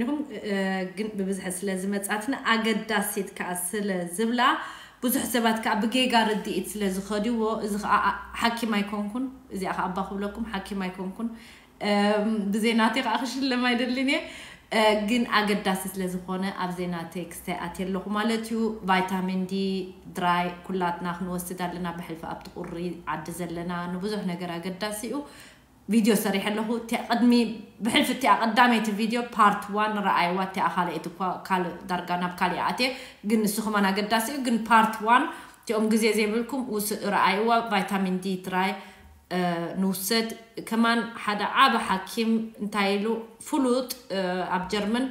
ኢኹም፣ እ፣ ግን ብብዝሒ ስለ ዝመጻትና ኣገዳሲት ከኣ ስለ ዝብላ ብዙሕ ሰባት ከኣ ብጌጋ ርድኢት ስለ ዝኸድዎ፣ እዚ ከኣ ሓኪም ኣይኮንኩን፣ እዚኣ ከኣ እባ ክብለኩም ሓኪም ኣይኮንኩን። እም፣ ብዜናተይ ከኣ ክሽለም ኣይደልን እየ። እ፣ ግን ኣገዳሲ ስለ ዝኾነ ኣብ ዜናተይ ክስታይ ኣትየ ኣለኹ ማለት እዩ። ቫይታሚን ዲ ድራይ ኩላትና ክንወስድ ኣለና፣ ብሕልፊ ኣብቲ ቁሪ ዓዲ ዘለና ንብዙሕ ነገር ኣገዳሲ እዩ። ቪድዮ ሰሪሐ ኣለኹ። እቲ ቅድሚ ብሕልፊ እቲኣ ቀዳመይቲ ቪድዮ ፓርት ዋን ረኣይዋ፣ እቲኣ ካልኣይቲ እኳ ካልእ ዳርጋ ናብ ካሊእ ኣትየ፣ ግን ንሱ ከማን ኣገዳሲ እዩ። ግን ፓርት ዋን እቲኦም ግዜ ዘይብልኩም ውስ ረኣይዋ። ቫይታሚን ዲ ትራይ እ፣ ንውሰድ። ከማን ሓደ ዓቢ ሓኪም እንታይ ኢሉ ፍሉጥ፣ እ፣ ኣብ ጀርመን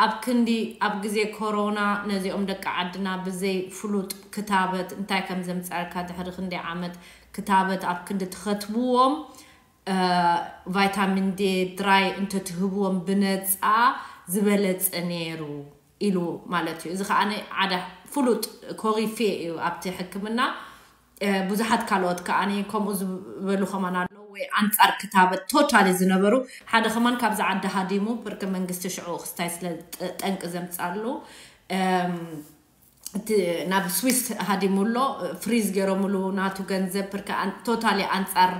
ኣብ ክንዲ ኣብ ግዜ ኮሮና ነዚኦም ደቂ ዓድና ብዘይ ፍሉጥ ክታበት እንታይ ከም ዘምጻልካ ድሕሪ ክንደይ ዓመት ክታበት ኣብ ክንዲ ትኸትብዎም፣ እ፣ ቫይታሚን ዲ ድራይ እንተትህብዎም ብነጻ ዝበለጸ ነይሩ ኢሉ ማለት እዩ። እዚ ከኣ ሓደ ፍሉጥ ኮሪፌ እዩ ኣብቲ ሕክምና። እ፣ ብዙሓት ካልኦት ከኣ ከምኡ ዝበሉ ከማን ኣለዉ፣ ወይ ኣንጻር ክታበት ቶታሊ ዝነበሩ። ሓደ ከማን ካብዚ ዓዲ ሃዲሙ፣ ብርክ መንግስቲ ሽዑ ክስታይ ስለ ጠ-፣ ጠንቂ ዘምጻሉ፣ እም፣ እቲ ናብ ስዊስ ሃዲሙ ኣሎ፣ ፍሪዝ ገይሮምሉ ናቱ ገንዘብ፣ ብርክ ኣን-፣ ቶታሊ ኣንጻር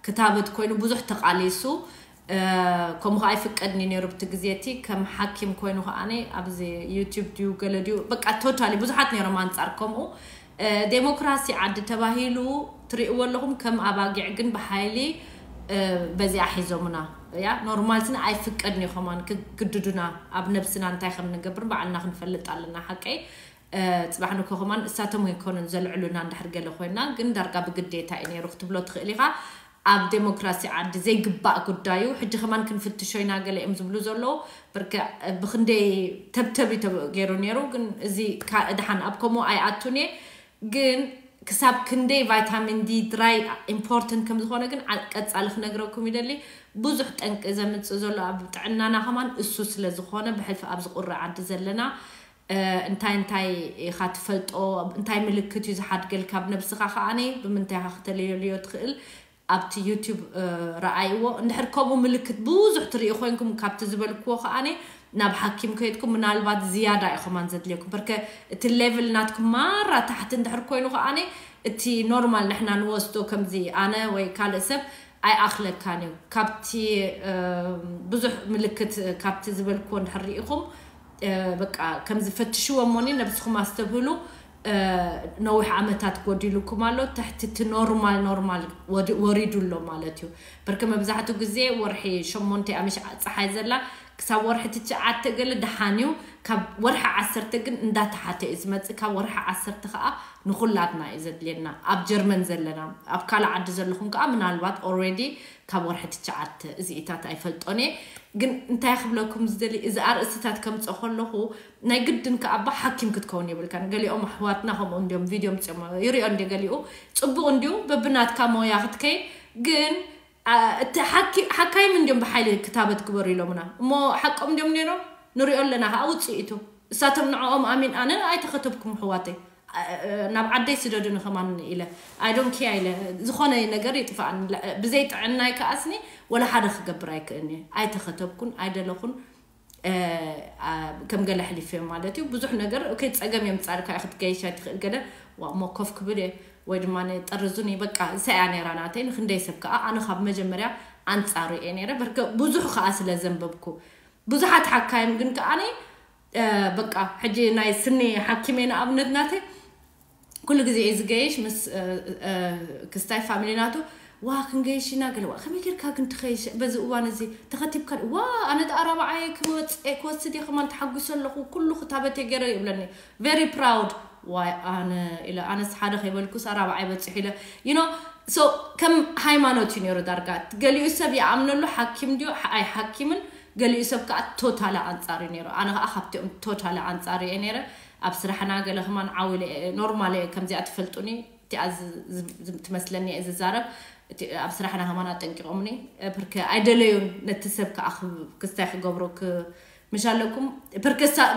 ክታበት ኮይኑ ብዙሕ ተቃሊሱ። እ፣ ከምኡ ከኣ ኣይፍቀድን እዩ ነይሩ ብቲ ግዜ እቲ። ከም ሓኪም ኮይኑ ከኣ ኣብዚ ዩቲዩብ ድዩ ገለ ድዩ፣ በቃ ቶታሊ ብዙሓት ነይሮም ኣንጻር ከምኡ። እ፣ ዴሞክራሲ ዓዲ ተባሂሉ ትርእይዎ ኣለኹም፣ ከም ኣባጊዕ ግን ብሓይሊ፣ እ፣ በዚኣ ሒዞምና። ያ ኖርማል ስነ ኣይፍቀድን እዩ ከማን ክግድዱና፣ ኣብ ነብስና እንታይ ከም ንገብር ባዕልና ክንፈልጥ ኣለና። ሓቀይ፣ እ፣ ጽባሕ ንግሆ ከማን እሳቶም ኣይኮኑን ዘልዕሉና እንድሕር ገለ ኮይና፣ ግን ዳርጋ ብግዴታ እዩ ነይሩ ክትብሎ ትኽእል ኢኻ። ኣብ ዴሞክራሲ ዓዲ ዘይግባእ ጉዳዩ። ሕጂ ከማን ክንፍትሾ ኢና ገለ እዮም ዝብሉ ዘለዉ። ብርክ ብክንደይ ተብተብ እዩ ተብ-፣ ገይሩ ነይሩ፣ ግን እዚ ካ-፣ ድሓን ኣብ ከምኡ ኣይኣቱን እየ። ግን ክሳብ ክንደይ ቫይታሚን ዲ ድራይ ኢምፖርተንት ከም ዝኾነ ግን ዓ-፣ ቀጻሊ ክነግረኩም ይደሊ። ብዙሕ ጠንቂ ዘምጽእ ዘሎ ኣብ ጥዕናና ከማን እሱ ስለ ዝኾነ፣ ብሕልፊ ኣብዚ ቁሪ ዓዲ ዘለና፣ እ፣ እንታይ እንታይ ኢኻ ትፈልጦ፣ እንታይ ምልክት እዩ ዝሓድገልካ ኣብ ነብስኻ ከኣኒ፣ ብምንታይ ኢኻ ክተለየልዮ ትኽእል፣ ኣብቲ ዩቲዩብ፣ እ፣ ረኣይዎ። እንድሕር ከምኡ ምልክት ብዙሕ ትርኢ ኮይንኩም ካብቲ ዝበልክዎ ከኣኒ፣ ናብ ሓኪም ከይድኩም ምናልባት ዝያዳ እዩ ከማን ዘድልየኩም። በርከ እቲ ሌቭል ናትኩም ማራ ታሕቲ እንድሕር ኮይኑ ከኣኒ፣ እቲ ኖርማል ንሕና ንወስዶ ከምዚ ኣነ ወይ ካልእ ሰብ ኣይኣኽለካን እዩ። ካብቲ፣ እ፣ ብዙሕ ምልክት ካብቲ ዝበልክዎ እንድሕር ርኢኹም፣ እ፣ በቃ ከምዚ ፈትሽዎ እሞኒ ነብስኹም ኣስተብህሉ። እ፣ ነዊሕ ዓመታት ጎዲሉኩም ኣሎ። ትሕቲ እቲ ኖርማል፣ ኖርማል ወዲ-፣ ወሪዱ ኣሎ ማለት እዩ። በርከ መብዛሕትኡ ግዜ ወርሒ ሸሞንተ ኣምሽ ጸሓይ ዘላ ክሳብ ወርሒ ትሽዓተ ገለ ደሓን እዩ። ካብ ወርሒ ዓሰርተ ግን እንዳተሓተ እዩ ዝመጽእ። ካብ ወርሒ ዓሰርተ ከኣ ንኹላትና እዩ ዘድልየና። ኣብ ጀርመን ዘለና፣ ኣብ ካልእ ዓዲ ዘለኹም ከኣ ምናልባት ኦልሬዲ ካብ ወርሒ ትሽዓተ እዚኢታት ኣይፈልጦን እየ። ግን እንታይ ክብለኩም ዝደሊ፣ እዚ ኣርእስታት ከምጽኦ ከለኹ ናይ ግድን ከኣ እባ ሓኪም ክትከውን የብልካን። ገሊኦም ኣሕዋትና ከምኡ እንዲዮም ቪድዮ ምጽኦም ይሪኦ እንዲ ገሊኡ ጽቡቕ እንዲዩ በብናትካ ሞያ ክትከይድ። ግን፣ አ፣ እቲ ሓኪ-፣ ሓካይም እንዲዮም ብሓይሊ ክታበት ግበሩ ኢሎምና። እሞ ሓቆም እንዲዮም ነይሮም፣ ንሪኦ ኣለና ከኣ ውጽኢቱ። እሳቶም ንዕኦም ኣሚን ኣነ ኣይተኸተብኩም ኣሕዋተይ። አ፣ አ፣ ናብ ዓደይ ስደዱኒ ከማን ኢለ። I don't care ኢለ። ዝኾነ ነገር ይጥፋኣኒ። ለ-፣ ብዘይ ጥዕናይ ከኣስኒ ወላ ሓደ ክገብር ኣይክእልኒ። ኣይተኸተብኩን፣ ኣይደለኹን። እ፣ አ፣ ከም ገለ ሕሊፈ ማለት እዩ። ብዙሕ ነገር፣ ኦኬ፣ ጸገም የምጻልካ እዩ፣ ክትገይሽ ኣይትኽእል ገለ። ዋ፣ እሞ ኮፍ ክብል እየ፣ ወይ ድማ ጠርዙኒ፣ በቃ፣ እሳ እያ ነይራ ናተይ። ንክንደይ ሰብ ከኣ፣ ኣነ ካብ መጀመርያ ኣንጻሩ እየ ነይረ። በርከ ብዙሕ ከኣ ስለ ዘንበብኩ። ብዙሓት ሓካይም ግን ከኣኒ፣ እ፣ በቃ፣ ሕጂ ናይ ስኒ ሓኪመይ ንኣብነት ናተይ፣ ኩሉ ግዜ እየ ዝገይሽ ምስ፣ እ፣ እ፣ ክስታይ ፋሚሊ ናቱ፣ "ዋ፣ ክንገይሽ ኢና" ገለ። "ዋ፣ ከመይ ጌርካ ግን ትኸይሽ በዚ እዋን እዚ ተኸቲብካ?" "ዋ፣ ኣነ ደኣ ኣራብዓየ ክወጽእ፣ ክወስድ እየ፣ ከማን ተሓጒሰ ኣለኹ፣ ኩሉ ክታበት እየ ገይረ" ይብለኒ። ቨሪ ፕራውድ። "ዋይ፣ ኣነ" ኢለ፣ ኣነስ ሓደ ከይበልኩስ ኣራብዓይ በጺሑ ኢለ። You know፣ so ከም ሃይማኖት እዩ ነይሩ ዳርጋ። ገሊኡ ሰብ ይኣምነሉ፣ ሓኪም ድዩ፣ ሓ-፣ ኣይ ሓኪምን፣ ገሊኡ ሰብ ከኣ ቶታሊ ኣንጻር እዩ ነይሩ። ኣነ ከኣ ካብቲኦም ቶታሊ ኣንጻር እየ ነይረ። ኣብ ስራሕና ገለ ከማን ዓው ኢለ እየ፣ ኖርማል እየ፣ ከምዚኣ ትፈልጡኒ፣ እቲኣ ዝ-፣ ዝ-፣ ዝ-፣ ትመስለኒ እየ ዝዛረብ። እቲ ኣብ ስራሕና ከማን ኣጠንቂቖምኒ። ብርክ ኣይደለዩን ነቲ ሰብ ከኣ ክ-፣ ክስታይ ክገብሮ ክ-፣ ምሽ ኣለኩም። ብርክ ሳ-፣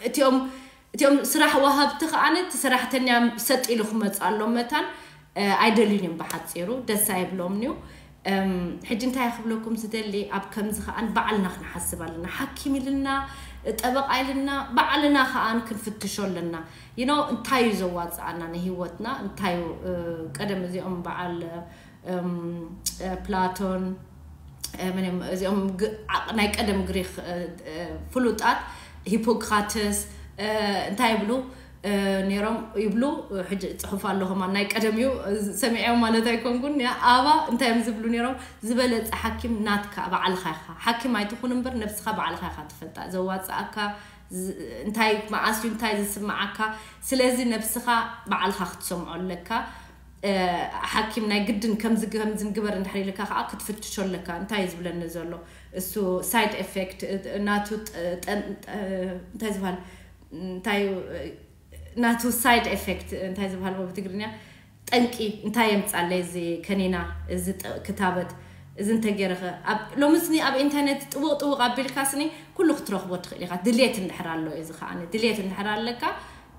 እቲኦም፣ እቲኦም ስራሕ ወሃብቲ ከኣ ነቲ ሰራሕተኛ ሰጥ ኢሉ ክመጽእ ኣሎ መታን፣ እ፣ ኣይደልዩን እዮም ብሓጺሩ፣ ደስ ኣይብሎምን እዩ። ሕጂ እንታይ ክብለኩም ዝደሊ፣ ኣብ ከምዚ ከኣን ባዕልና ክንሓስብ ኣለና። ሓኪም ኢልና፣ ጠበቃ ኢልና፣ ባዕልና ከኣን ክንፍትሾ ኣለና። You know እንታይ እዩ ዘዋፅኣና ንህይወትና? እንታይ እዩ ቀደም እዚኦም በዓል ፕላቶን፣ እዚኦም ናይ ቀደም ግሪክ ፍሉጣት፣ ሂፖክራተስ እንታይ ይብሉ ነይሮም ይብሉ። ሕጂ ፅሑፍ ኣሎ ከማን ናይ ቀደም እዩ፣ ሰሚዐዮም ማለት ኣይኮንኩን። ኣባ እንታይ እዮም ዝብሉ ነይሮም? ዝበለፀ ሓኪም ናትካ ባዕልኻ ኢኻ። ሓኪም ኣይትኹን እምበር ነብስኻ ባዕልኻ ኢኻ ትፈልጣ። ዘዋፅኣካ እንታይ፣ መዓስ እዩ እንታይ ዝስምዓካ። ስለዚ ነብስኻ ባዕልኻ ክትሰምዖ ኣለካ። ሓኪም ናይ ግድን ከምዚ ከምዚ ንግበር እንድሕር ኢልካ ከዓ ክትፍትሾ ኣለካ። እንታይ እዩ ዝብለኒ ዘሎ እሱ፣ ሳይድ ኤፌክት ናቱ፣ እንታይ ዝበሃል፣ እንታይ ናቱ ሳይድ ኤፌክት እንታይ ዝበሃል ብትግርኛ፣ ጠንቂ እንታይ የምፃለይ እዚ ከኒና፣ እዚ ክታበት፣ እዚ እንተገይረኸ። ሎሚ ስኒ ኣብ ኢንተርኔት ጥውቕ ጥውቕ ኣቢልካ ስኒ ኩሉ ክትረኽቦ ትኽእል ኢኻ። ድሌት እንድሕር ኣሎ፣ እዚ ከዓ ድሌት እንድሕር ኣለካ፣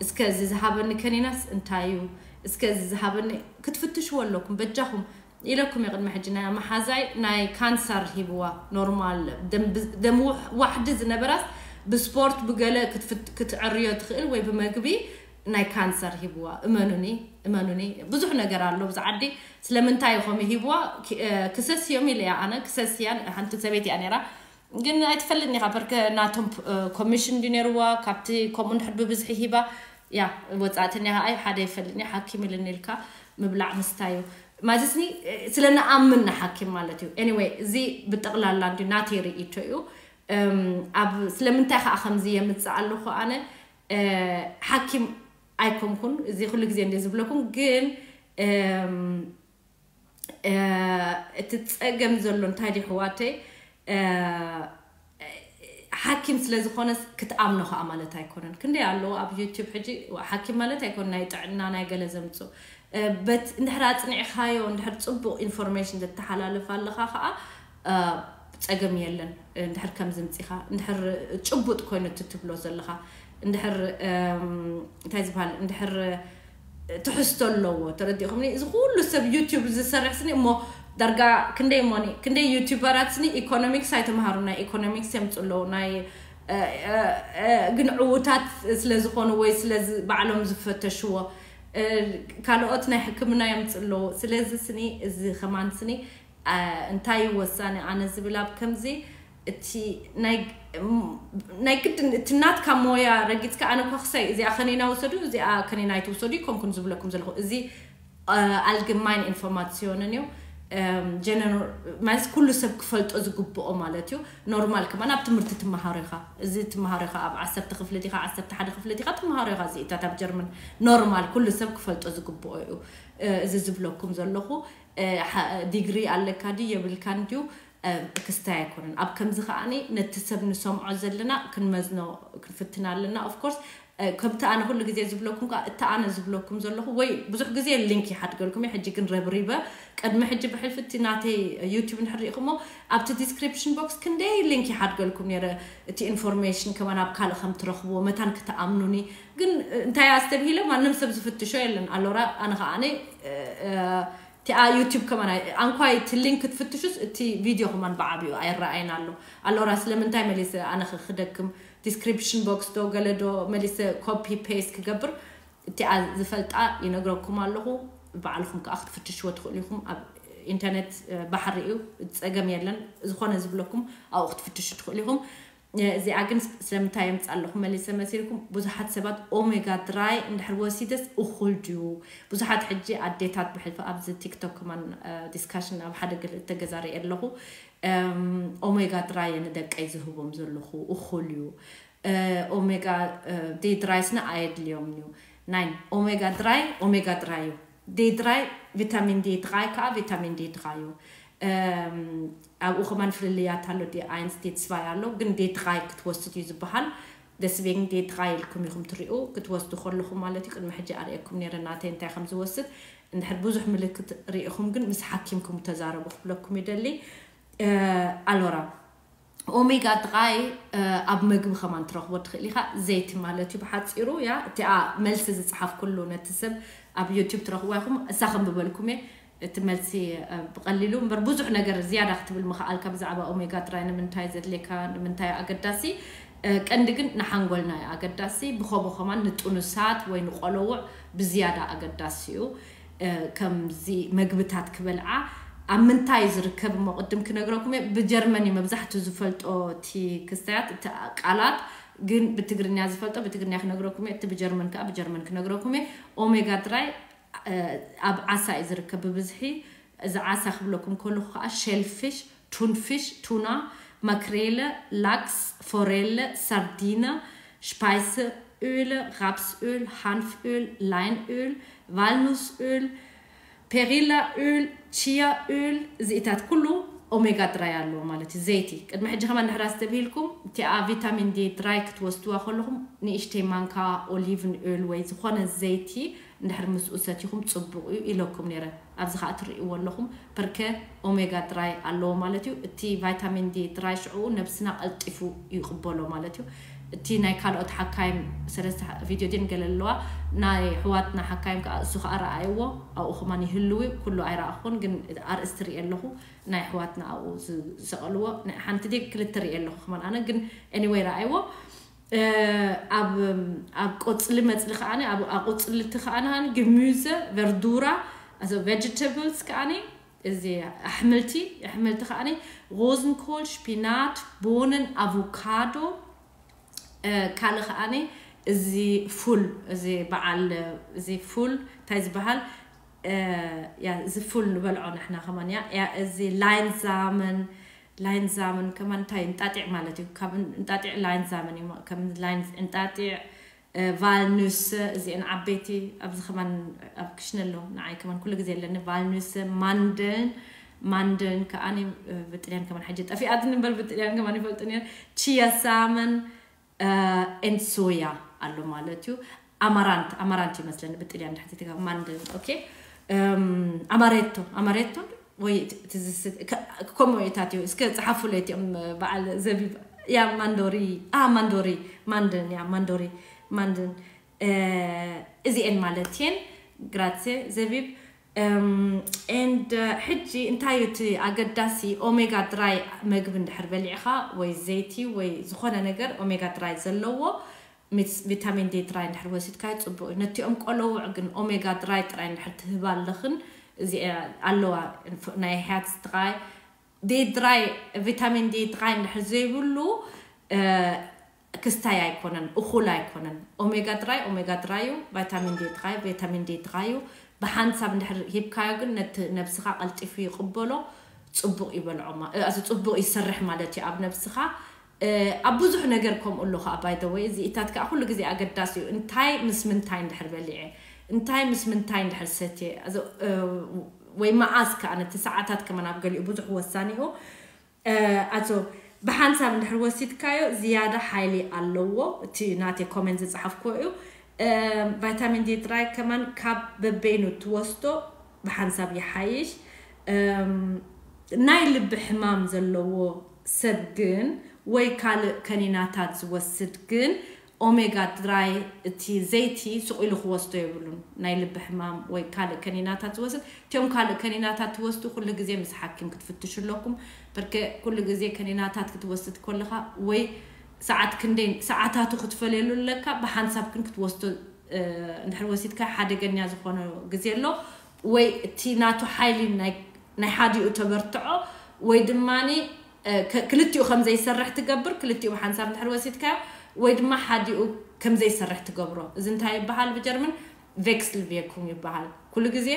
እስከ እዚ ዝሃበኒ ከኒናስ እንታይ እዩ፣ እስከ እዚ ዝሃበኒ ክትፍትሽዎ ኣለኩም በጃኹም። ኢለኩም እየ ቅድሚ ሕጂ፣ ናይ መሓዛይ ናይ ካንሰር ሂብዋ፣ ኖርማል ደም ዋሕዲ ዝነበራስ ብስፖርት ብገለ ክትዕርዮ ትኽእል ወይ ብመግቢ ናይ ካንሰር ሂብዋ። እመኑኒ፣ እመኑኒ፣ ብዙሕ ነገር ኣሎ ብዚ ዓዲ። ስለምንታይ ኢኹም ሂብዋ? ክሰስዮም ኢለ እያ ኣነ፣ ክሰስያ። ሓንቲ ሰበይቲ እያ ነይራ፣ ግን ኣይትፈልጥን ኢኻ፣ በርከ ናቶም ኮሚሽን ድዩ ነይርዋ ካብቲ ከምኡ እንድሕር ብብዝሒ ሂባ። ያ ወፃእተኛ ከዓ ሓደ ይፈልጥን እያ፣ ሓኪም ኢልኒ ኢልካ ምብላዕ ምስታይ እዩ። ማለትኒ ስለ ንኣምን ንሓኪም ማለት እዩ። Anyway እዚ ብጠቕላላ እንዲ ናተይ ርእይቶ እዩ። ኣብ ስለምንታይ ከዓ ከምዚ የምፅእ ኣለኹ ኣነ ሓኪም ኣይኮንኩን፣ እዚ ኩሉ ግዜ እንደ ዝብለኩም ግን እቲ ፀገም ዘሎ እንታይ ድዩ ኣሕዋተይ? ሓኪም ስለ ዝኾነስ ክትኣምኖ ከዓ ማለት ኣይኮነን። ክንደይ ኣለዉ ኣብ ዩቲብ ሕጂ፣ ሓኪም ማለት ኣይኮነ፣ ናይ ጥዕና ናይ ገለ ዘምፅኡ። በት እንድሕር ኣፅኒዕኻዮ፣ እንድሕር ፅቡቕ ኢንፎርሜሽን ዘተሓላልፍ ኣለኻ ከዓ ፀገም የለን። እንድሕር ከም ዝምፂኻ፣ እንድሕር ጭቡጥ ኮይኑ እቲ ትብሎ ዘለኻ፣ እንድሕር እንታይ ዝበሃል፣ እንድሕር ትሕዝቶ ኣለዎ። ተረዲእኹምኒ? እዚ ኩሉ ሰብ ዩቲብ ዝሰርሕ ስኒ እሞ ዳርጋ ክንደይ ሞኒ፣ ክንደይ ዩቲበራት ስኒ ኢኮኖሚክስ ኣይተምሃሩ፣ ናይ ኢኮኖሚክስ የምፁ ኣለዉ፣ ናይ ግን ዕዉታት ስለ ዝኾኑ ወይ ስለ ባዕሎም ዝፈተሽዎ፣ ካልኦት ናይ ሕክምና የምፁ ኣለዉ። ስለዚ ስኒ እዚ ከማን ስኒ እንታይ እዩ ወሳኒ ኣነ ዝብል ኣብ ከምዚ እቲ ናይ ግድን እቲ ናትካ ሞያ ረጊፅካ፣ ኣነ እኳ ክሳይ እዚኣ ከኒና ውሰዱ፣ እዚኣ ከኒና ኣይትውሰዱ ይኮንኩን ዝብለኩም ዘለኹ። እዚ ኣልግማይን ኢንፎርማሲዮንን እዩ። ጀነራል ማለት ኩሉ ሰብ ክፈልጦ ዝግብኦ ማለት እዩ። ኖርማል ከማን ኣብ ትምህርቲ ትመሃሮ ኢኻ፣ እዚ ትመሃሮ ኢኻ፣ ኣብ ዓሰርተ ክፍሊ ዲኻ፣ ዓሰርተ ሓደ ክፍሊ ዲኻ ትመሃሮ ኢኻ፣ እዚኢታት ኣብ ጀርመን ኖርማል ኩሉ ሰብ ክፈልጦ ዝግብኦ እዩ። እዚ ዝብለኩም ዘለኹ ዲግሪ ኣለካ ድዩ የብልካን ድዩ ክስታይ ኣይኮነን። ኣብ ከምዚ ከዓኒ ነቲ ሰብ ንሰምዖ ዘለና ክንመዝኖ ክንፍትን ኣለና። ኦፍኮርስ ከምቲ ኣነ ኩሉ ግዜ ዝብለኩም ከዓ እቲ ኣነ ዝብለኩም ዘለኹ ወይ ብዙሕ ግዜ ሊንክ ይሓድገልኩም እየ። ሕጂ ግን ረብሪበ ቅድሚ ሕጂ ብሕልፊ እቲ ናተይ ዩቲብ እንድሕር ሪኢኹሞ ኣብቲ ዲስክሪፕሽን ቦክስ ክንደይ ሊንክ ይሓድገልኩም ነይረ። እቲ ኢንፎርሜሽን ከማን ኣብ ካልእ ከም ትረኽብዎ መታን ክትኣምኑኒ። ግን እንታይ ኣስተብሂለ ማንም ሰብ ዝፍትሾ የለን። ኣሎራ ኣነ ከዓኒ እቲኣ ዩቲብ ከማን ኣንኳይ እቲ ሊንክ ክትፍትሹስ እቲ ቪድዮ ከማን ብዓብኡ ኣይረኣይን ኣሎ። ኣሎራ ስለምንታይ መሊሰ ኣነ ክደክም ዲስክሪፕሽን ቦክስ ዶ ገለ ዶ መሊሰ ኮፒ ፔስት ክገብር እቲኣ ዝፈልጣ ይነግረኩም ኣለኹ። ባዕልኹም ከዓ ክትፍትሽዎ ትኽእሉ ኢኹም። ኣብ ኢንተርኔት ባሕሪ እዩ፣ ፀገም የለን። ዝኾነ ዝብለኩም ኣብኡ ክትፍትሹ ትኽእሉ ኢኹም። እዚኣ ግን ስለምንታይ የምፃ ኣለኹ መሊሰ መሲልኩም? ብዙሓት ሰባት ኦሜጋ ድራይ እንድሕር ወሲደስ እኹል ድዩ? ብዙሓት ሕጂ ኣዴታት ብሕልፊ ኣብዚ ቲክቶክ ከማን ዲስካሽን ኣብ ሓደ ገለ ተገዛሪኤ ኣለኹ። ኦሜጋ ድራይ ንደቀይ ዝህቦም ዘለኹ እኹል እዩ። ኦሜጋ ዲ ድራይ ስነ ኣየድልዮም እዩ። ናይ ኦሜጋ ድራይ ኦሜጋ ድራይ እዩ። ዲ ድራይ ቪታሚን ዲ ድራይ ከዓ ቪታሚን ዲ ድራይ እዩ። ኣብኡ ከማን ፍልልያት ኣሎ። ዲ ኣይንስ ዲ ስባይ ኣሎ፣ ግን ዲ ድራይ ክትወስድ እዩ ዝበሃል። ደስቤን ዲ ድራይ ኢልኩም ኢኹም ትሪኡ ክትወስዱ ከለኹም ማለት እዩ። ቅድሚ ሕጂ ኣርእየኩም ነይረ ናተይ እንታይ ከም ዝወስድ። እንድሕር ብዙሕ ምልክት ርኢኹም ግን ምስ ሓኪምኩም ተዛረቡ ክብለኩም ይደሊ። ኣሎራ ኦሜጋ ድራይ ኣብ መግቢ ከማን ትረኽቦ ትኽእል ኢኻ። ዘይቲ ማለት እዩ ብሓፂሩ። ያ እቲኣ መልሲ ዝፀሓፍኩሉ ነቲ ሰብ ኣብ ዩቲብ ትረኽብዋ ኢኹም። እሳ ከም ብበልኩም እየ እቲ መልሲ ብቐሊሉ እምበር ብዙሕ ነገር ዝያዳ ክትብል ምኽኣልካ ብዛዕባ ኦሜጋ ትራይ ንምንታይ ዘድልየካ ንምንታይ ኣገዳሲ ቀንዲ ግን ንሓንጎልና እዩ ኣገዳሲ። ብኸቡ ከማን ንጥኑሳት ወይ ንቆለውዕ ብዝያዳ ኣገዳሲ እዩ። ከምዚ መግብታት ክበልዓ ኣብ ምንታይ ዝርከብ እሞ ቅድም ክነግረኩም እየ። ብጀርመን እዩ መብዛሕትኡ ዝፈልጦ እቲ ክስተያት እቲ ቃላት፣ ግን ብትግርኛ ዝፈልጦ ብትግርኛ ክነግረኩም እየ። እቲ ብጀርመን ከዓ ብጀርመን ክነግረኩም እየ። ኦሜጋ ትራይ ኣብ ዓሳ እዩ ዝርከብ ብብዝሒ። እዚ ዓሳ ክብለኩም ከለኹ ከዓ ሸልፊሽ፣ ቱንፊሽ፣ ቱና፣ ማክሬለ፣ ላክስ፣ ፎሬለ፣ ሳርዲነ፣ ሽፓይሰ ኡል፣ ራፕስ ኡል፣ ሃንፍ ኡል፣ ላይን ኡል፣ ቫልኑስ ኡል፣ ፔሪላ ኡል፣ ቺያ ኡል፣ እዚኢታት ኩሉ ኦሜጋ ትራይ ኣለዎ ማለት እዩ። ዘይቲ ቅድሚ ሕጂ ከማን ድሕር ኣስተብሂልኩም እቲኣ ቪታሚን ዲ ትራይ ክትወስድዋ ከለኹም ንእሽተይ ማንካ ኦሊቭን ኡል ወይ ዝኾነ ዘይቲ እንድሕር ምስኡ ሰቲኹም ጽቡቕ እዩ ኢለኩም ነይረ። ኣብዚ ከዓ ትርእይዎ ኣለኹም ፐርከ ኦሜጋ ትራይ ኣለዎ ማለት እዩ። እቲ ቫይታሚን ዲ ትራይ ሽዑ ነብስና ቀልጢፉ ይቕበሎ ማለት እዩ። እቲ ናይ ካልኦት ሓካይም ሰለስተ ቪድዮ ድን ገለ ኣለዋ ናይ ኣሕዋትና ሓካይም ከዓ እሱ ከዓ ረኣይዎ ኣብኡ ከማን ይህልው እዩ። ኩሉ ኣይረኣኹን ግን ኣርእስቲ ርኢ ኣለኹ ናይ ኣሕዋትና ኣብኡ ዝሰቐልዎ ሓንቲ ዲ ክልተ ርኢ ኣለኹ ከማን ኣነ ግን anyway ረኣይዎ። ኣብ ኣብ ቆፅሊ መፅሊ ከዓ ኣብ ኣቆፅልቲ ከዓ ግሚዘ ቨርዱራ ቨጅተብልስ ከዓ እዚ ኣሕምልቲ ኣሕምልቲ ከዓ ሮዝንኮል ሽፒናት ቦንን ኣቮካዶ ካልእ ከዓ እዚ ፉል እዚ በዓል እዚ ፉል እንታይ ዝበሃል እዚ ፉል ንበልዖ ንሕና ከማን እያ እዚ ላይን ዛመን ላይን ዛመን ከማን እንታይ እንጣጢዕ ማለት እዩ ካብ እንጣጢዕ ላይን ዛመን እዩ ከም ላይን እንጣጢዕ ቫልኑስ እዚአን ዓበይቲ ኣብዚ ከማን ኣብ ክሽነ ኣሎ ንዓይ ከማን ኩሉ ግዜ ኣለኒ ቫልኑስ ማንደልን ማንደልን ከዓኒ ብጥልያን ከማን ሕጂ ጠፊኣትኒ እምበር ብጥልያን ከማን ይፈልጡ ነር ቺያ ሳመን ኤንድ ሶያ ኣሎ ማለት እዩ ኣማራንት ኣማራንት ይመስለኒ ብጥልያን ድሕቲ ማንደልን ኦኬ ኣማሬቶ ኣማሬቶ ወይ ከምኡ እታት እዩ እስከ ፀሓፉለይ እቲኦም በዓል ዘቢብ ያ ማንዶሪ ኣ ማንዶሪ ማንድን ያ ማንዶሪ ማንድን እዚኤን ማለት እየን ግራትሴ ዘቢብ and ሕጂ እንታይ እዩ እቲ ኣገዳሲ ኦሜጋ ትራይ መግቢ እንድሕር በሊዕኻ ወይ ዘይቲ ወይ ዝኾነ ነገር ኦሜጋ ትራይ ዘለዎ ቪታሚን ዲ ጥራይ እንድሕር ወሲድካ ጽቡቅ እዩ። ነቲኦም ቆለውዕ ግን ኦሜጋ ድራይ ጥራይ እንድሕር ትህባ ኣለኽን እዚ ኣለዋ ናይ ሕያት ጥራይ ዲ ድራይ ቪታሚን ዲ ጥራይ እንድሕር ዘይብሉ ክስታይ ኣይኮነን፣ እኹል ኣይኮነን። ኦሜጋ ድራይ ኦሜጋ ድራይ እዩ፣ ቫይታሚን ዲ ጥራይ ቫይታሚን ዲ ጥራይ እዩ። ብሓንሳብ እንድሕር ሂብካዮ ግን ነቲ ነብስኻ ቀልጢፉ ይቕበሎ፣ ጽቡቕ ይበልዖ፣ ጽቡቕ ይሰርሕ ማለት እዩ ኣብ ነብስኻ። ኣብ ብዙሕ ነገር ከምኡ ኣሎ ከዓ ባይ ዘ ወይ እዚ ኢታት ከዓ ኩሉ ግዜ ኣገዳሲ እዩ እንታይ ምስ ምንታይ እንድሕር በሊዐ እንታይ ምስ ምንታይ እንድሕር ሰትየ ወይ መዓስ ከዓ ነቲ ሰዓታት ከመን ኣብ ገሊኡ ብዙሕ ወሳኒ እዩ ኣቶ ብሓንሳብ እንድሕር ወሲድካዮ ዝያዳ ሓይሊ ኣለዎ እቲ ናተይ ኮመንት ዝፀሓፍክዎ እዩ ቫይታሚን ዲ ጥራይ ከማን ካብ በበይኑ ትወስዶ ብሓንሳብ ይሓይሽ ናይ ልቢ ሕማም ዘለዎ ሰብ ግን ወይ ካልእ ከኒናታት ዝወስድ ግን ኦሜጋ ድራይ እቲ ዘይቲ ስቕ ኢሉ ክወስዶ የብሉን። ናይ ልቢ ሕማም ወይ ካልእ ከኒናታት ዝወስድ እቲኦም ካልእ ከኒናታት ትወስዱ ኩሉ ግዜ ምስ ሓኪም ክትፍትሹ ኣለኩም። በርከ ኩሉ ግዜ ከኒናታት ክትወስድ ከለኻ ወይ ሰዓት ክንደይ ሰዓታቱ ክትፈልየሉ ኣለካ። ብሓንሳብ ግን ክትወስዶ እንድሕር ወሲድካ ሓደገኛ ዝኾነ ግዜ ኣሎ ወይ እቲ ናቱ ሓይሊ ናይ ሓዲኡ ተበርትዖ ወይ ድማ ክልቲኡ ከም ዘይሰርሕ ትገብር ክልቲኡ ብሓንሳብ እንድሕር ወሲድካዮ ወይ ድማ ሓዲኡ ከም ዘይሰርሕ ትገብሮ እዚ እንታይ ይበሃል ብጀርምን ቬክስል ቬኩም ይበሃል ኩሉ ግዜ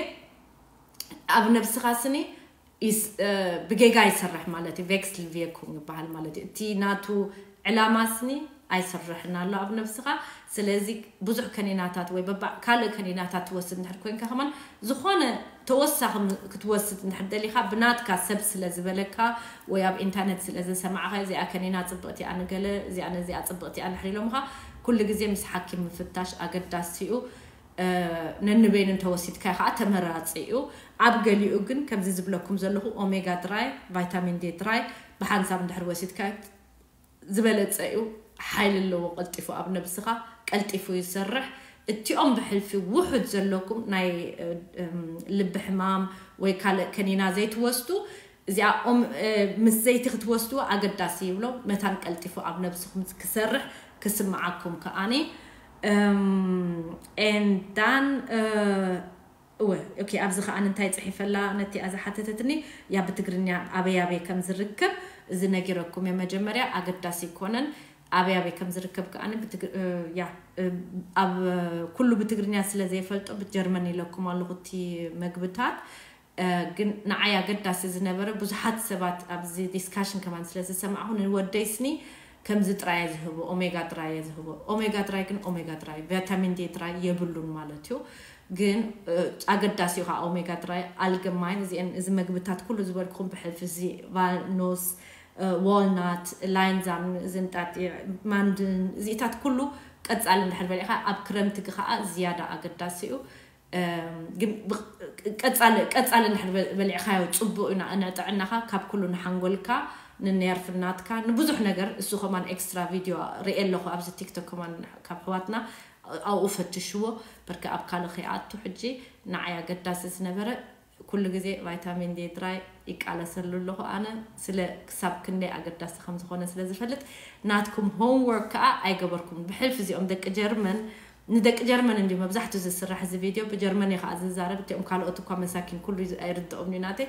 ኣብ ነብስኻ ስኒ ብጌጋ ይሰርሕ ማለት እዩ ቬክስል ቬኩም ይበሃል ማለት እዩ እቲ ናቱ ዕላማ ስኒ ኣይሰርሕን ኣሎ ኣብ ነብስኻ ስለዚ ብዙሕ ከኒናታት ወይ በባ ካልእ ከኒናታት ትወስድ እንድሕር ኮይንካ ከማን ዝኾነ ተወሳኺ ክትወስድ እንድሕር ደሊኻ ብናትካ ሰብ ስለ ዝበለካ ወይ ኣብ ኢንተርነት ስለ ዘሰማዕኻ እዚኣ ከኒና ፅብቕቲ እያ ንገለ እዚኣ ነዚኣ ፅብቕቲ እያ እንድሕር ኢሎምኻ ኩሉ ግዜ ምስ ሓኪም ምፍታሽ ኣገዳሲ እዩ ነንበይኑ እንተወሲድካ ከዓ ተመራፂ እዩ ኣብ ገሊኡ ግን ከምዚ ዝብለኩም ዘለኹ ኦሜጋ ድራይ ቫይታሚን ዲ ድራይ ብሓንሳብ እንድሕር ወሲድካ ዝበለፀ እዩ ሓይሊ ኣለዎ ቀልጢፉ ኣብ ነብስኻ ቀልጢፉ ይሰርሕ እቲኦም ብሕልፊ ውሑድ ዘለኩም ናይ ልቢ ሕማም ወይ ካልእ ከኒና ዘይትወስዱ፣ እዚኣ ምስ ዘይቲ ክትወስዱ ኣገዳሲ ይብሎ። መታን ቀልጢፉ ኣብ ነብስኹም ክሰርሕ ክስምዓኩም ከኣኒ። And then እወ፣ okay፣ ኣብዚ ከኣ እንታይ ጽሒፈላ ነቲ ኣዛ ሓተተትኒ። ያ ብትግርኛ ኣበይ ኣበይ ከም ዝርከብ እዚ ነጊረኩም እየ። መጀመርያ ኣገዳሲ ይኮነን። ኣበይ ኣበይ ከም ዝርከብ ከኣ ያ ኣብ ኩሉ ብትግርኛ ስለ ዘይፈልጦ ብጀርመን ኢለኩም ኣለኹ እቲ መግብታት። ግን ንዓይ ኣገዳሲ ዝነበረ ብዙሓት ሰባት ኣብዚ ዲስካሽን ከማን ስለ ዝሰማዕኹ ንወደይ ስኒ ከምዚ ጥራይ እየ ዝህቦ፣ ኦሜጋ ጥራይ እየ ዝህቦ። ኦሜጋ ጥራይ ግን ኦሜጋ ጥራይ ቪታሚን ዲ ጥራይ የብሉን ማለት እዩ። ግን ኣገዳሲ እዩ ከዓ ኦሜጋ ጥራይ፣ ኣልገማይን እዚአን፣ እዚ መግብታት ኩሉ ዝበልኩም ብሕልፊ እዚ ቫልኖስ፣ ዋልናት፣ ላይንዛም፣ ዝንጣጢዕ፣ ማንድን እዚታት ኩሉ ቀጻሊ እንድሕር በሊዕካ ኣብ ክረምቲ ከዓ ዝያዳ ኣገዳሲ እዩ። ግን ቀጻሊ ቀጻሊ እንድሕር በሊዕካዮ ጽቡቅ እዩ ንጥዕናኻ፣ ካብ ኩሉ ንሓንጎልካ፣ ንነርፍናትካ፣ ንብዙሕ ነገር። እሱ ከማን ኤክስትራ ቪድዮ ርኤ ኣለኹ ኣብዚ ቲክቶክ ከማን ካብ ኣሕዋትና ኣብኡ ፈትሽዎ። በርካ ኣብ ካልእ ከይኣቱ ሕጂ ንዓይ ኣገዳሲ ዝነበረ ኩሉ ግዜ ቫይታሚን ዲ ጥራይ ይቃለሰሉ ኣለኹ ኣነ፣ ስለ ክሳብ ክንደይ ኣገዳሲ ከም ዝኾነ ስለ ዝፈልጥ። ናትኩም ሆምወርክ ከኣ ኣይገበርኩምን። ብሕልፊ እዚኦም ደቂ ጀርመን፣ ንደቂ ጀርመን እንዲ መብዛሕቱ ዝስራሕ እዚ ቪድዮ፣ ብጀርመን እየ ከኣ ዝዛረብ። እቲኦም ካልኦት እኳ መሳኪን ኩሉ ኣይርድኦም እዩ ናተይ።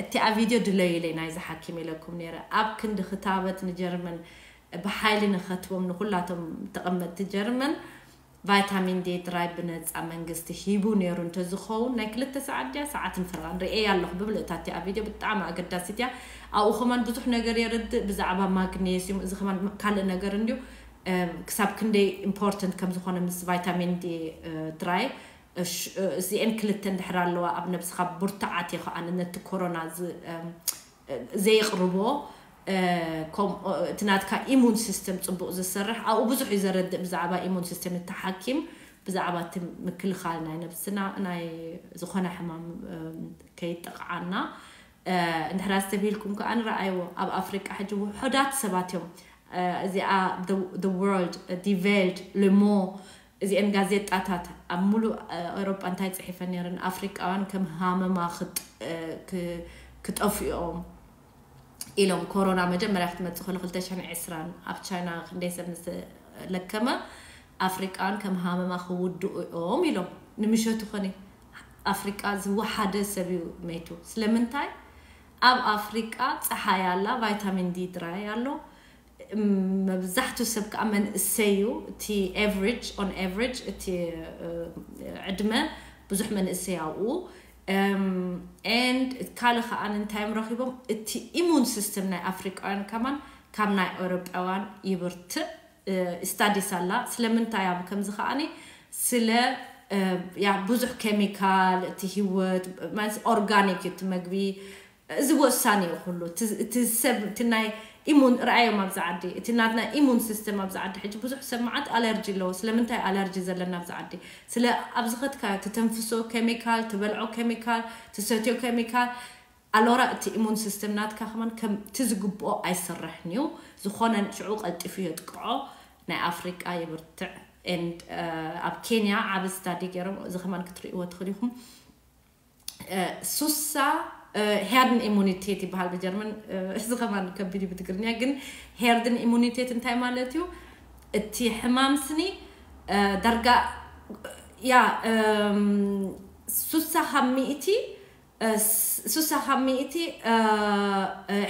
እቲኣ ቪድዮ ድለዩ ኢለይ ናይዚ ሓኪም ኢለኩም ነይረ። ኣብ ክንዲ ክታበት ንጀርመን ብሓይሊ ንኸትቦም ንኩላቶም ተቐመጥቲ ጀርመን ቫይታሚን ዲ ጥራይ ብነጻ መንግስቲ ሂቡ ነይሩ እንተዝኸውን ናይ ክልተ ሰዓት ድያ ሰዓትን ፈረቓን ርእየ ኣለኹ ብምልእታ እቲኣ ቪድዮ ብጣዕሚ ኣገዳሲት እያ። ኣብኡ ከማን ብዙሕ ነገር የርድእ ብዛዕባ ማግኔስዩም፣ እዚ ከማን ካልእ ነገር እንድዩ። ክሳብ ክንደይ ኢምፖርተንት ከም ዝኾነ ምስ ቫይታሚን ዲ ጥራይ እዚአን ክልተ እንድሕር ኣለዋ ኣብ ነብስኻ ብርቱዓት እየ ከዓ ነቲ ኮሮና ዘየቕርቦ። እቲ ናትካ ኢሙን ሲስተም ጽቡቕ ዝሰርሕ ኣብኡ ብዙሕ እዩ ዘረድእ ብዛዕባ ኢሙን ሲስተም፣ እቲ ሓኪም ብዛዕባ እቲ ምክልኻል ናይ ነብስና ናይ ዝኾነ ሕማም ከይጠቕዓና። እንድሕር ኣስተብሂልኩም ከዓ ንረኣይዎ ኣብ ኣፍሪቃ ሕጂ ውሑዳት ሰባት እዮም። እዚኣ the world, die Welt, Le Monde፣ እዚአን ጋዜጣታት ኣብ ሙሉእ ኤሮጳ እንታይ ጽሒፈን ነይረን? ኣፍሪቃውያን ከም ሃመማ ክጠፍኦም ኢሎም። ኮሮና መጀመርያ ክትመጽእ ከሎ ክልተ ሽሕን ዕስራን ኣብ ቻይና ክንደይ ሰብ ምስ ለከመ ኣፍሪቃውያን ከም ሃመማ ክውድኡ እዮም ኢሎም። ንምሸቱ ኸኒ ኣፍሪቃ ዝወሓደ ሰብ እዩ መይቱ። ስለምንታይ? ኣብ ኣፍሪቃ ጸሓይ ኣላ፣ ቫይታሚን ዲ ጥራይ ኣሎ። መብዛሕቱ ሰብ ከዓ መንእሰይ እዩ። እቲ average, on average እቲ ዕድመ ብዙሕ መንእሰይ ኣብኡ። And ካልእ ከዓ እንታይ እዮም ረኪቦም? እቲ ኢሙን ሲስተም ናይ ኣፍሪቃውያን ከማን ካብ ናይ ኤውሮጳውያን ይብርትዕ። ስታዲስ ኣላ። ስለምንታይ ኣብ ከምዚ ከዓኒ ስለ ያ ብዙሕ ኬሚካል እቲ ህይወት ማለት ኦርጋኒክ እቲ መግቢ እዚ ወሳኒ እዩ ኩሉ። እቲ ሰብ እቲ ናይ ኢሙን ረኣዮም ኣብዚ ዓዲ፣ እቲ ናትና ኢሙን ሲስተም ኣብዚ ዓዲ ሕጂ ብዙሕ ሰብ መዓት ኣለርጂ ኣለዎ። ስለምንታይ ኣለርጂ ዘለና ኣብዚ ዓዲ? ስለ ኣብዚ ከትካ ትተንፍሶ ኬሚካል፣ ትበልዖ ኬሚካል፣ ትሰትዮ ኬሚካል። ኣሎራ እቲ ኢሙን ሲስተም ናትካ ከማን ከምቲ ዝግብኦ ኣይሰርሕን እዩ። ዝኾነ ሽዑ ቀልጢፉ የጥቅዖ። ናይ ኣፍሪቃ ይብርትዕ። And ኣብ ኬንያ ዓብ ስታዲ ገይሮም፣ እዚ ከማን ክትርእይዎ ትኽእሉ ኢኹም። ሱሳ ሄርድን ኢሙኒቴት ይበሃል ብጀርመን። እዚ ከማን ከቢድ እዩ ብትግርኛ። ግን ሄርድን ኢሙኒቴት እንታይ ማለት እዩ? እቲ ሕማም ስኒ ዳርጋ ያ ሱሳ ካብ ሚእቲ ሱሳ ካብ ሚእቲ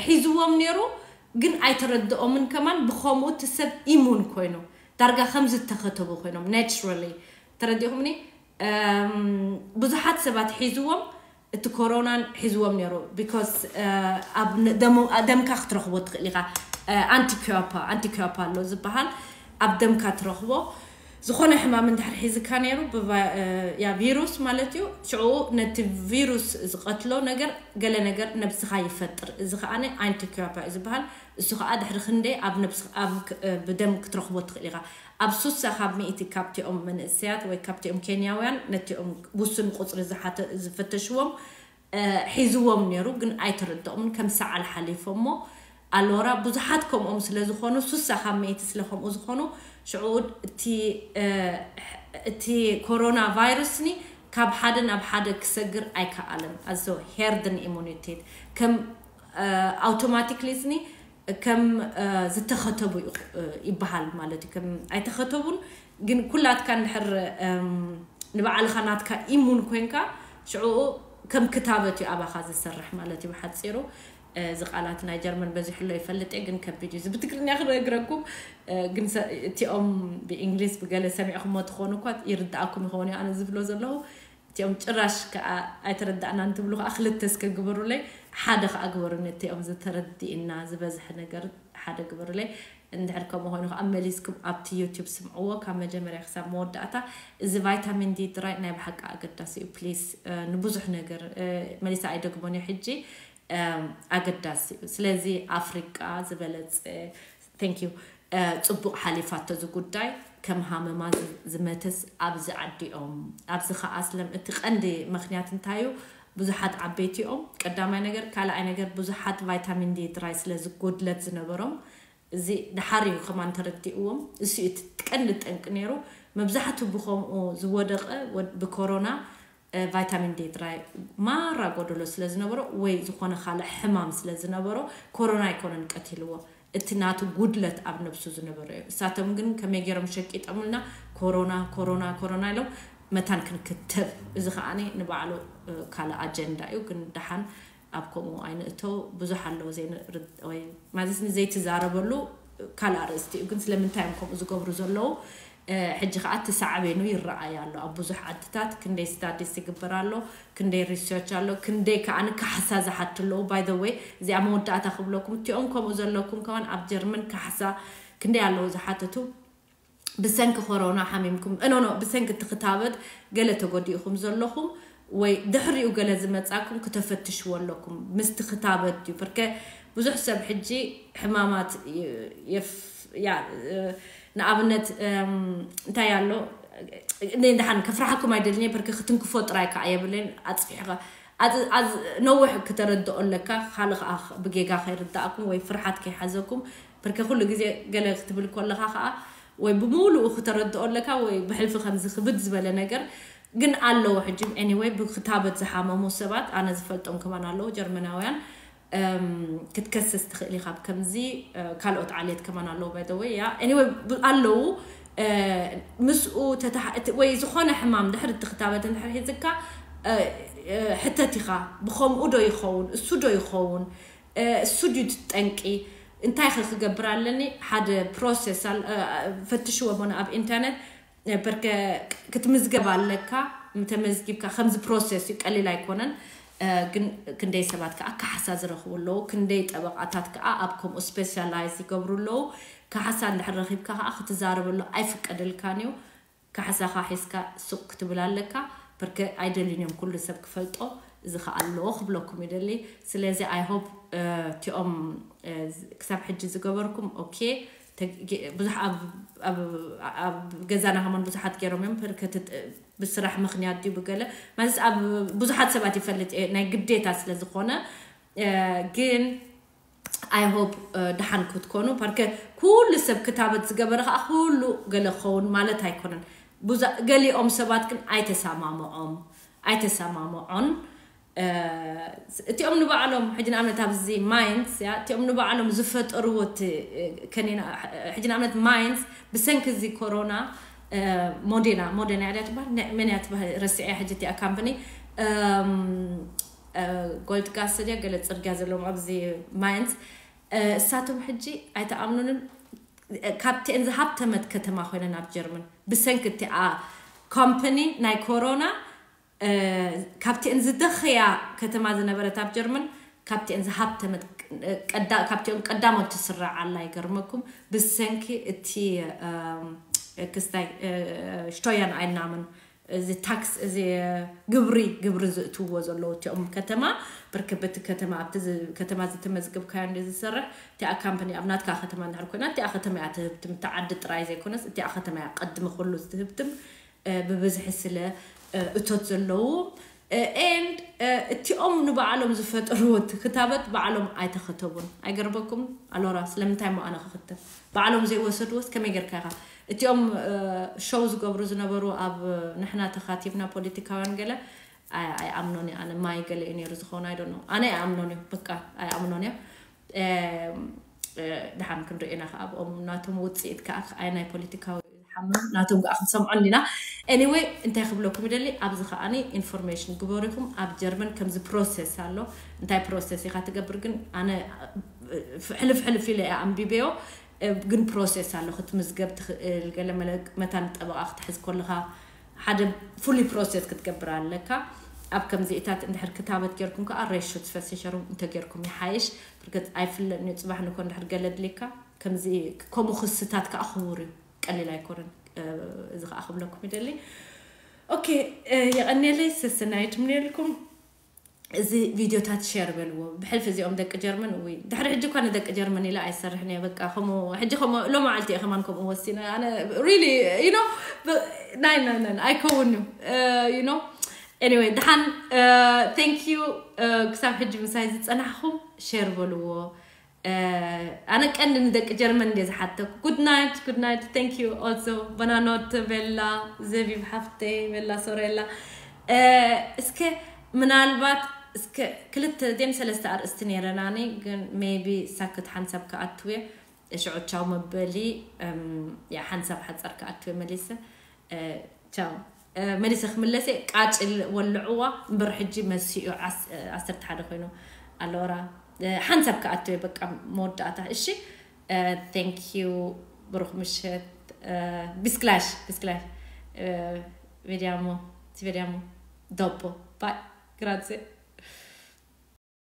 ሒዝዎም ነይሩ፣ ግን ኣይተረድኦምን ከማን። ብኸምኡ እቲ ሰብ ኢሙን ኮይኑ ዳርጋ ከም ዝተኸተቡ ኮይኖም ናቹራሊ። ተረዲኹምኒ? ብዙሓት ሰባት ሒዝዎም፣ እቲ ኮሮናን ሒዝዎም ነይሩ። ቢኮዝ ኣብ ደምካ ክትረኽቦ ትኽእል ኢኻ። ኣንቲኪዮፓ ኣንቲኪዮፓ ኣሎ ዝበሃል ኣብ ደምካ ትረኽቦ። ዝኾነ ሕማም እንድሕር ሒዝካ ነይሩ ያ ቪሩስ ማለት እዩ፣ ሽዑ ነቲ ቪሩስ ዝቐትሎ ነገር ገለ ነገር ነብስኻ ይፈጥር። እዚ ከዓነ ኣንቲኪዮፓ እዩ ዝበሃል። እሱ ከዓ ድሕሪ ክንደይ ኣብ ነብስ ኣብ ብደም ክትረኽቦ ትኽእል ኢኻ። ኣብ ሱሳ ካብ ሚእቲ ካብቲኦም መንእሰያት ወይ ካብቲኦም ኬንያውያን ነቲኦም ውሱን ቁፅሪ ዝፈተሽዎም ሒዝዎም ነይሩ፣ ግን ኣይተረድኦምን ከም ሰዓል ሓሊፎሞ። ኣሎራ ብዙሓት ከምኦም ስለ ዝኾኑ፣ ሱሳ ካብ መይቲ ስለ ከምኡ ዝኾኑ፣ ሽዑ እቲ እቲ ኮሮና ቫይረስኒ ካብ ሓደ ናብ ሓደ ክሰግር ኣይከኣለን። ኣዞ ሄርድን ኢሙኒቴት ከም ኣውቶማቲክሊ ስኒ ከም ዝተኸተቡ ይበሃል ማለት እዩ። ከም ኣይተኸተቡን፣ ግን ኩላትካ እንድሕር ንባዕልኻ ናትካ ኢሙን ኮንካ፣ ሽዑ ከም ክታበት እዩ ኣባኻ ዝሰርሕ ማለት እዩ ብሓፂሩ። እዚ ቃላት ናይ ጀርመን በዚሑ ኣሎ ይፈልጥ እየ፣ ግን ከቢድ እዩ። እዚ ብትግርኛ ክነግረኩም፣ ግን እቲኦም ብእንግሊዝ ብገለ ሰሚዕኹሞ ትኾኑ እኳ ይርድኣኩም ይኸውን እዩ ኣነ ዝብሎ ዘለኹ። እቲኦም ጭራሽ ከዓ ኣይተረዳእናን ትብሉ ከዓ ክልተ እስከ ግበሩለይ፣ ሓደ ከዓ ግበሩኒ። እቲኦም ዝተረድእና ዝበዝሐ ነገር ሓደ ግበሩለይ። እንድሕር ከምኡ ኮይኑ ከዓ መሊስኩም ኣብቲ ዩቲዩብ ስምዕዎ ካብ መጀመርያ ክሳብ መወዳእታ። እዚ ቫይታሚን ዲ ጥራይ ናይ ብሓቂ ኣገዳሲ እዩ። ፕሊስ ንብዙሕ ነገር መሊሳ ኣይደግሞን እዩ ሕጂ፣ ኣገዳሲ እዩ። ስለዚ ኣፍሪቃ ዝበለፀ፣ thank you፣ ፅቡቕ ሓሊፋቶ እዚ ጉዳይ። ከም ሃመማ ዝመተስ ኣብዚ ዓዲኦም ኣብዚ ከዓ ስለም እቲ ቀንዲ ምክንያት እንታይ እዩ? ብዙሓት ዓበይቲ እዮም ቀዳማይ ነገር። ካልኣይ ነገር ብዙሓት ቫይታሚን ዲ ጥራይ ስለ ዝጎድለት ዝነበሮም፣ እዚ ድሓር እዩ ከማን ተረዲእዎም። እሱ እዩ እቲ ቀንዲ ጠንቂ ነይሩ። መብዛሕትኡ ብከምኡ ዝወደቐ ብኮሮና ቫይታሚን ዲ ጥራይ ማራ ጎደሎ ስለ ዝነበሮ ወይ ዝኾነ ካልእ ሕማም ስለ ዝነበሮ ኮሮና ኣይኮነን ቀቲልዎ። እቲ ናቱ ጉድለት ኣብ ነብሱ ዝነበረ እዩ። እሳቶም ግን ከመይ ገይሮም ሸቂጦምልና ኮሮና ኮሮና ኮሮና ኢሎም መታን ክንክተብ። እዚ ከዓኒ ንባዕሉ ካልእ ኣጀንዳ እዩ። ግን ደሓን ኣብ ከምኡ ኣይንእተው። ብዙሕ ኣለዎ ዘይንርድ ወይ ማለት ንዘይትዛረበሉ ካልእ ኣርእስቲ እዩ። ግን ስለምንታይ እዮም ከምኡ ዝገብሩ ዘለዉ? ሕጂ ከዓ እቲ ሳዕቤኑ ይረኣይ ኣሎ። ኣብ ብዙሕ ዓድታት ክንደይ ስታዲስ ይግበር ኣሎ፣ ክንደይ ሪሰርች ኣሎ፣ ክንደይ ከዓ ንካሕሳ ዝሓቱ ኣለዉ። ባይ ዘ ወይ እዚኣ መወዳእታ ክብለኩም፣ እቲኦም ከምኡ ዘለኩም ከማን ኣብ ጀርመን ካሕሳ ክንደይ ኣለዉ ዝሓተቱ። ብሰንኪ ኮሮና ሓሚምኩም፣ ኖ ኖ፣ ብሰንኪ እቲ ክታበት ገለ ተጎዲእኹም ዘለኹም ወይ ድሕሪኡ ገለ ዝመጻኩም ክተፈትሽዎ ኣለኩም። ምስቲ ክታበት እዩ። ብርከ ብዙሕ ሰብ ሕጂ ሕማማት ንኣብነት እንታይ ኣሎ፣ ደሓን ከፍርሓኩም ኣይደልን እየ። ብርከ ክትንክፎ ጥራይ ከዓ የብልን። ኣፅፊሕኻ ነዊሕ ክተረድኦ ኣለካ። ካልእ ከዓ ብጌጋ ከይርዳእኩም ወይ ፍርሓት ከይሓዘኩም። ብርከ ኩሉ ግዜ ገለ ክትብል ከለካ ከዓ ወይ ብምሉኡ ክተረድኦ ኣለካ ወይ ብሕልፊ ከምዚ ክብድ ዝበለ ነገር ግን ኣለዎ። ሕጂ ኤኒወይ ብክታበት ዝሓመሙ ሰባት ኣነ ዝፈልጦም ከማን ኣለዉ ጀርመናውያን። ክትከስስ ትኽእል ኢኻ ብከምዚ። ካልኦት ዓሌት ከማን ኣለዉ ባይ ዘ ወይ ያ ኤኒወይ ኣለዉ። ምስኡ ወይ ዝኾነ ሕማም ድሕሪ እቲ ክታበት እንድሕር ሒዝካ ሕተት ኢኻ፣ ብኸምኡ ዶ ይኸውን፣ እሱ ዶ ይኸውን፣ እሱ ድዩ ትጠንቂ፣ እንታይ ከ ክገብር ኣለኒ? ሓደ ፕሮሰስ ፈትሽዎ ሞነ ኣብ ኢንተርነት። በርከ ክትምዝገብ ኣለካ። ተመዝጊብካ ከምዚ ፕሮሰስ እዩ፣ ቀሊል ኣይኮነን። ግን ክንደይ ሰባት ከዓ ካሕሳ ዝረኽቡ ኣለዉ፣ ክንደይ ጠበቃታት ከዓ ኣብ ከምኡ ስፔሻላይዝ ይገብሩ ኣለዉ። ካሕሳ እንድሕር ረኺብካ ከዓ ክትዛረበሉ ኣይፍቀደልካን እዩ። ካሕሳኻ ሒዝካ ሱቅ ክትብል ኣለካ። በርከ ኣይደልዩን እዮም ኩሉ ሰብ ክፈልጦ። እዚ ከዓ ኣለዎ ክብለኩም ይደሊ። ስለዚ ኣይ ሆፕ እቲኦም ክሳብ ሕጂ ዝገበርኩም ኦኬ። ብዙሕ ኣብ ገዛና ከማን ብዙሓት ገይሮም እዮም። ብስራሕ ምክንያት ድዩ ብገለ ማለት ኣብ ብዙሓት ሰባት ይፈልጥ እየ ናይ ግዴታ ስለ ዝኾነ። ግን ኣይ ሆፕ ደሓን ክትኮኑ። ፓርከ ኩሉ ሰብ ክታበት ዝገበረ ከዓ ኩሉ ገለ ክኸውን ማለት ኣይኮነን። ገሊኦም ሰባት ግን ኣይተሰማምዖም ኣይተሰማምዖን። እቲኦም ንባዕሎም ሕጂ ንኣብነት ኣብዚ ማይንስ ያ እቲኦም ንባዕሎም ዝፈጠርዎ እቲ ከኒና ሕጂ ንኣብነት ማይንስ ብሰንኪ እዚ ኮሮና ሞዴና ሞዴና እያ ትበሃል መን እያ ትበሃል ረስዐ ሕጂ እቲኣ ካምፕኒ ጎልድ ጋሰ ድያ ገለ ፅርግያ ዘለዎም ኣብዚ ማይንስ እሳቶም ሕጂ ኣይተኣምኑንን። ካብቲአን ዝሃብተመት ከተማ ኮይነን ኣብ ጀርመን ብሰንኪ እቲኣ ኮምፓኒ ናይ ኮሮና ካብቲአን ዝደኸያ ከተማ ዝነበረት ኣብ ጀርመን ካብቲአን ዝሃብተመት ካብቲኦም ቀዳሞት ትስራዕ ኣላ። ይገርመኩም ብሰንኪ እቲ ክስታይ ሽቶያን ኣይናምን እዚ ታክስ እዚ ግብሪ ግብሪ ዝእትውዎ ዘለዉ እቲኦም ከተማ ብርክብ እቲ ከተማ ኣብቲ ከተማ ዝተመዝገብካዮ እንደ ዝሰርሕ እቲኣ ካምፓኒ ኣብ ናትካ ከተማ እንድሕር ኮይና እቲኣ ከተማ እያ ትህብትም። እቲ ዓዲ ጥራይ ዘይኮነስ እቲኣ ከተማ እያ ቀድሚ ኩሉ ትህብትም። ብብዝሒ ስለ እቶት ዘለዉ and እቲኦም ንባዕሎም ዝፈጠርዎ ክታበት ባዕሎም ኣይተኸተቡን። ኣይገርበኩም ኣሎራ? ስለምንታይ ሞ ኣነ ክኽተብ? ባዕሎም ዘይወሰድዎስ ከመይ ጌርካ ኢኻ? እቲኦም ሾው ዝገብሩ ዝነበሩ ኣብ ንሕና ተኻቲብና ፖለቲካውያን ገለ ኣይኣምኖን እዩ። ኣነ ማይ ገለ እዩ ነይሩ ዝኸውን ኣይዶ ነው ኣነ ኣይኣምኖን እዩ። በቃ ኣይኣምኖን እዩ። ድሓን ክንርኢ ኢና ከኣ ኣብኦም ናቶም ውፅኢት ከኣ ኣይ ናይ ፖለቲካዊ ሓምም ናቶም ከኣ ክንሰምዖ እንዲና። Anyway እንታይ ክብለኩም ይደሊ ኣብዚ ከኣ ኢንፎርሜሽን ግበሩ ኢኹም። ኣብ ጀርመን ከምዚ ፕሮሰስ ኣሎ። እንታይ ፕሮሰስ ኢኻ ትገብር ግን ኣነ ሕልፍ ሕልፍ ኢለ እያ ኣንቢበዮ። ግን ፕሮሰስ ኣሎ ክትምዝገብ ትኽእል ገለ መለ መታን ጠበቓ ክትሕዝ ከለኻ ሓደ ፉሊ ፕሮሰስ ክትገብር ኣለካ። ኣብ ከምዚኢታት እንድሕር ክታበት ጌርኩም ከዓ ሬሹት ፈሲሸሩም እንተጌርኩም ይሓይሽ። ብርግፅ ኣይፍለጥን እዩ። ፅባሕ ንኮ እንድሕር ገለ ድሌካ ከምዚ ከምኡ ክስታት ከዓ ክቡር እዩ። ቀሊል ኣይኮነን። እዚ ከዓ ክብለኩም ይደሊ። ኦኬ፣ የቐንየለይ። ሰሰናይት ምንልኩም። እዚ ቪዲዮታት ሸር በልዎ። ብሕልፊ እዚኦም ደቂ ጀርመን እውይ ድሕሪ ሕጂ እኳ ንደቂ ጀርመን ኢለ ኣይሰርሕን እየ። በቃ ከምኡ ሕጂ ከምኡ ሎማዓልቲ እየ ከማን ከምኡ ወሲነ። ኣነ ሪሊ ዩ ኖ ናይ ናይ ናይ ኣይከውን እዩ ዩ ኖ። Anyway ድሓን thank you ክሳብ ሕጂ ምሳይ ዝፀናሕኹም ሸር በልዎ። ኣነ ቀንዲ ንደቂ ጀርመን እንደ ዝሓተኩ። Good night, good night, thank you also። በናኖት ቤላ፣ ዘቢብ ሓፍተይ፣ ቤላ ሶሬላ። እስከ ምናልባት እስከ ክልተ ደም ሰለስተ ኣርእስቲ ነይረናኒ ግን maybe ሳክት ሓንሳብ ክኣትውየ ሽዑ ቻው መበሊ። ያ ሓንሳብ ሓፀር ክኣትውየ መሊሰ። ቻው። መሊሰ ክምለሰ ቃጭል ወልዕዋ እምበር ሕጂ መሲኡ ዓሰርተ ሓደ ኮይኑ። ኣሎራ ሓንሳብ ክኣትወ በቃ መወዳእታ። እሺ፣ thank you። ብሩኽ ምሸት። Bis gleich, bis gleich። Vediamo, ci vediamo dopo. Bye. Grazie.